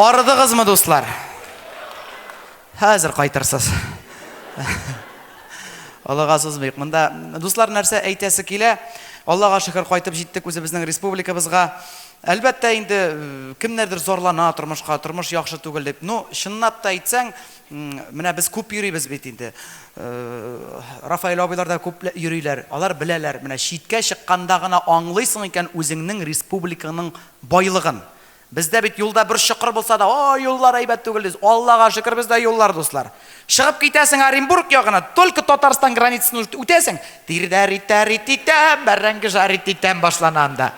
Арыдыгызмы, дуслар? Хәзер кайтырсыз. Аллага сузмыйк. Монда, дуслар, нәрсә әйтәсе килә? Аллага шөкер, кайтып җиттек үзебезнең республикабызга. Әлбәттә инде, кемнәрдер зарлана тормышка, тормыш яхшы түгел дип. Ну, чынлап та әйтсәң, менә без күп йөрибез бит инде. Рафаэль абыйлар да күп йөриләр. Алар беләләр, менә читкә чыкканда гына аңлыйсың икән үзеңнең республикаңның байлыгын. Бездә бит юлда бер чокыр булса да, ой, юллар әйбәт түгел дибез. Аллага шөкер, бездә юллар, дуслар. Чыгып китәсең Оренбург ягына, только Татарстан границасын үтәсең, тирдәри-тәри-титәм, бәрәңге жарить итәм башлана анда.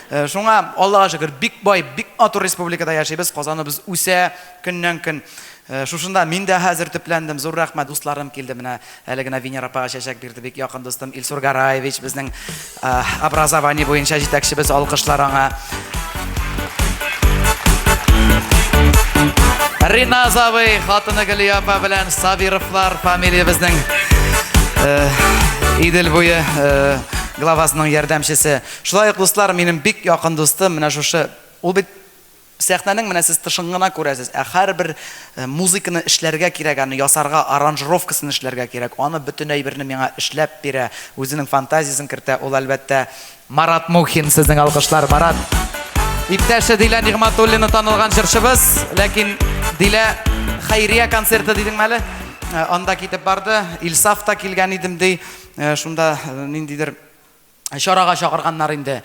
Шуңа, Аллага шөкер, бик бай, бик матур республикада яшибез, Казаныбыз үсә көннән-көн. Шушында мин дә хәзер төпләндем, зур рәхмәт, дусларым килде, менә әле генә Венера апага чәчәк бирде, бик якын дустым Илсур Гараевич, безнең образование буенча җитәкчебез, алкышлар аңа. Риназ абый, хатыны Гөлия апа белән Сабировлар фамилия безнең Идел буе главасының ярдәмчесе. Шулай ук, дуслар, минем бик якын дустым, менә шушы, ул бит Сәхнәнең менә сез тышын гына күрәсез, ә һәрбер музыканы эшләргә кирәк, аны ясарга, аранжировкасын эшләргә кирәк. Аны бөтен әйберне миңа эшләп бирә, үзенең фантазиясен кертә. Ул, әлбәттә, Марат Мухин. Сезнең алкышлар, Марат. Иптәше Дилә Нигъмәтуллина танылган җырчыбыз, ләкин Дилә хәйрия концерты дидеңме әле? Анда китеп барды. Илсаф та килгән идем ди. Шунда ниндидер чарага чакырганнар инде.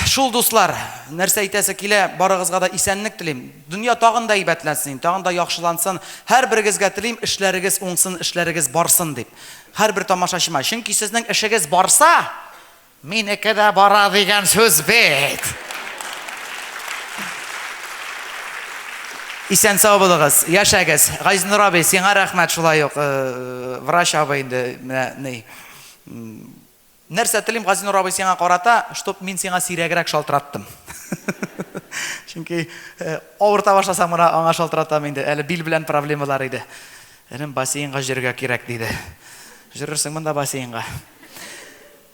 Шул, дуслар, нәрсә әйтәсе килә, барыгызга да исәнлек телим. Дөнья тагын да әйбәтләнсен, тагын да яхшылансын. Һәрберегезгә телим, эшләрегез уңсын, эшләрегез барсын дип. Һәрбер тамашачыма. Чөнки сезнең эшегез барса, минеке дә бара дигән сүз бит. Исән-сау булыгыз, яшәгез. Газинур абый, сиңа рәхмәт шулай ук, врач абый инде, менә ни. Нәрсә телим, Газинур абый, сиңа карата, чтоб мин сиңа сирәгрәк шалтыраттым. Чөнки авырта башласам гына аңа шалтыратам инде. Әле бил белән проблемалар иде. Энем, бассейнга йөрергә кирәк, диде. Йөрерсең монда бассейнга.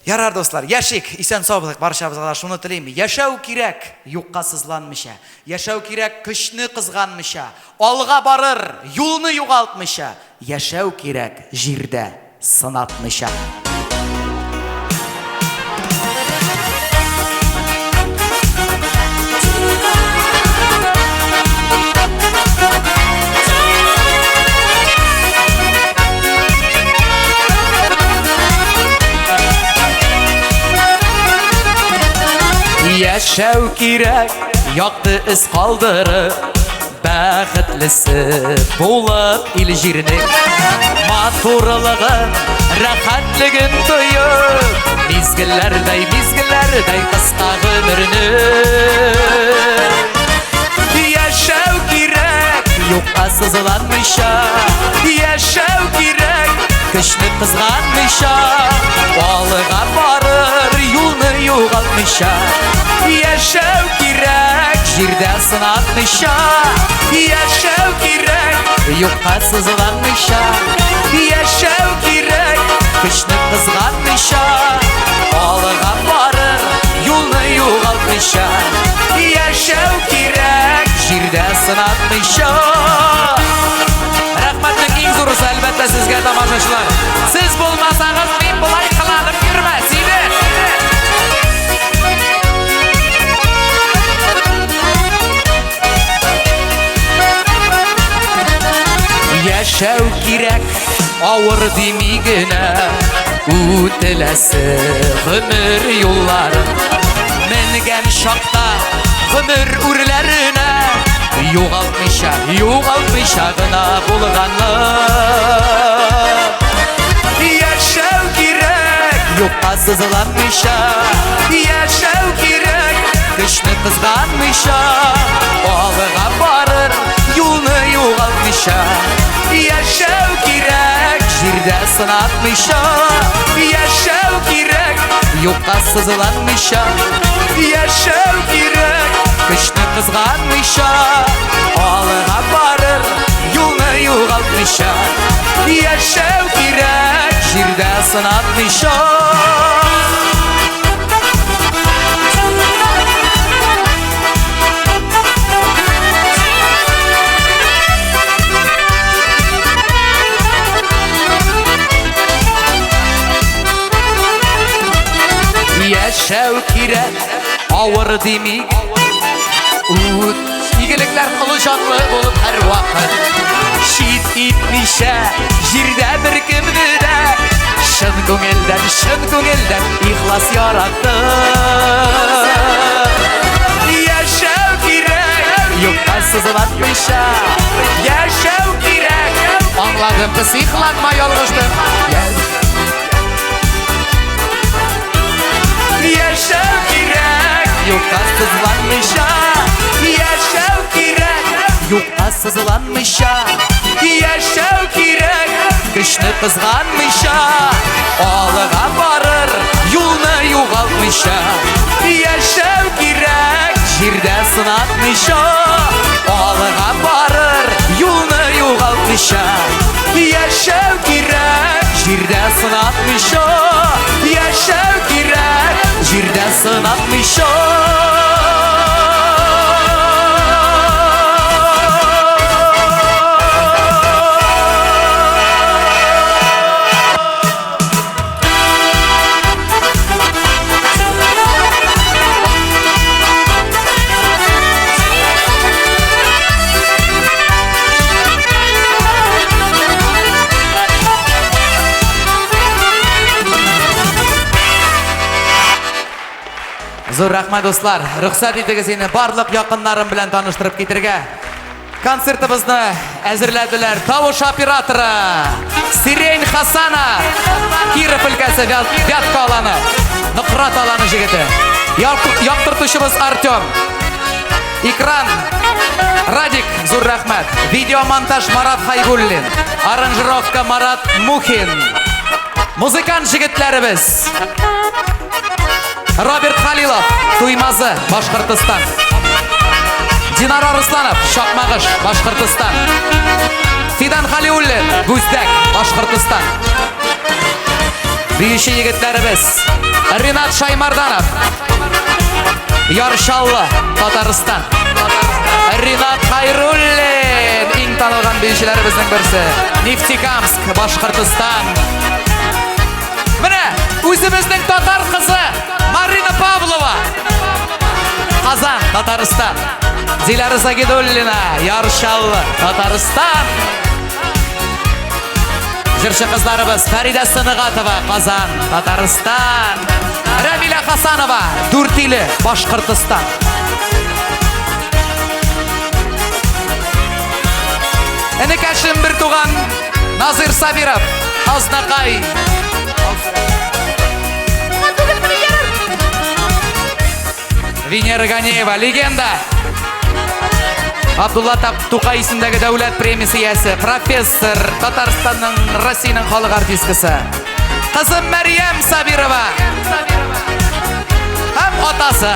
Ярар, дуслар, яшик, исән-сау булыйк, барчабызга да шуны телим. Яшәү кирәк, юкка сызланмыйча. Яшәү кирәк, көчне кызганмыйча. Алга барыр, юлны югалтмыйча. Яшәү кирәк җирдә сынатмыйча. Яшәү кирәк, якты эз калдырып, Бәхетлесе булып ил җирнең Матурлыгын, рәхәтлеген тоеп, Мизгелләрдәй, мизгелләрдәй кыска гомерне. Яшәү кирәк, юкка сызланмыйча, Яшәү кирәк, көчне кызганмыйча, Алга барыр юлны югалтмыйча, Яшәү кирәк, җирдә сынатмыйча, Яшәү кирәк, юкка сызланмыйча, Яшәү кирәк, көчне кызганмыйча, Алга барыр юлны югалтмыйча, Яшәү кирәк, җирдә сынатмыйча. Рәхмәтнең иң зурысы, әлбәттә, сезгә, тамашачылар. Сез булмасагыз, мин болай кыланып йөрмәс идем. Яшәү кирәк, авыр дими генә, үтеләсе гомер юлларын. Менгән чакта гомер үрләренә, югалтмыйча, югалтмыйча гына булганны. Яшәү кирәк, юкка сызланмыйча, яшәү кирәк, көчне кызганмыйча, алга барыр юлны югалтмыйча, яшәү кирәк, җирдә сынатмыйча, яшәү кирәк, юкка сызланмыйча, яшәү кирәк, көчне кызганмыйча, алга барыр юлны югалтмыйча, яшәү кирәк, җирдә сынатмыйча. авыр димик. Үт игелекләр олы җанлы булып һәрвакыт. Чит итмичә җирдә беркемне дә чын күңелдән, чын күңелдән ихлас яраттык. Яшәү кирәк, юкка сызланмыйча. Яшәү кирәк, аңладым, психланма, ялгыштым. Яшәү кирәк, юкка сызланмыйча. Яшәү кирәк, юкка сызланмыйча. Яшәү кирәк, көчне кызганмыйча. Алга барыр, юлны югалтмыйча. Яшәү кирәк, җирдә сынатмыйча. Алга барыр, юлны югалтмыйча. Яшәү кирәк, җирдә сынатмыйча. Яшәү кирәк, җирдә сынатмыйча. Зур рәхмәт, дуслар. Рөхсәт итегез инде барлык якыннарым белән таныштырып китергә. Концертыбызны әзерләделәр тавыш операторы Сирень Хасана, Киров өлкәсе Вятка аланы, Нократ аланы җегете. Яктыртучыбыз Артем. Экран Радик, зур рәхмәт. Видеомонтаж Марат Хайбуллин. Аранжировка Марат Мухин. Музыкант җегетләребез. Роберт Халилов, Туймазы, Башкортостан. Динар Арысланов, Чакмагыш, Башкортостан. Фидан Халиуллин, Бүздәк, Башкортостан. Биюче егетләребез Ринат Шаймарданов, Яр Чаллы, Татарстан. Ринат Хайруллин, иң танылган биючеләребезнең берсе. Нефтекамск, Башкортостан. Менә үзебезнең татар кызы Марина Павлова. Казан, Татарстан. Диляра Загидуллина, Яр Чаллы, Татарстан. Җырчы кызларыбыз Фәридә Сыныгатова, Казан, Татарстан. Рәмилә Хасанова, Дүртиле, Башкортостан. Энекәшем бер туган Назир Сабиров, Азнакай. Венера Ганеева, легенда. Абдулла Тукай исемендәге дәүләт премиясе иясе, профессор, Татарстанның, Россиянең халык артисткасы. Кызым Мәрьям Сабирова. Һәм атасы.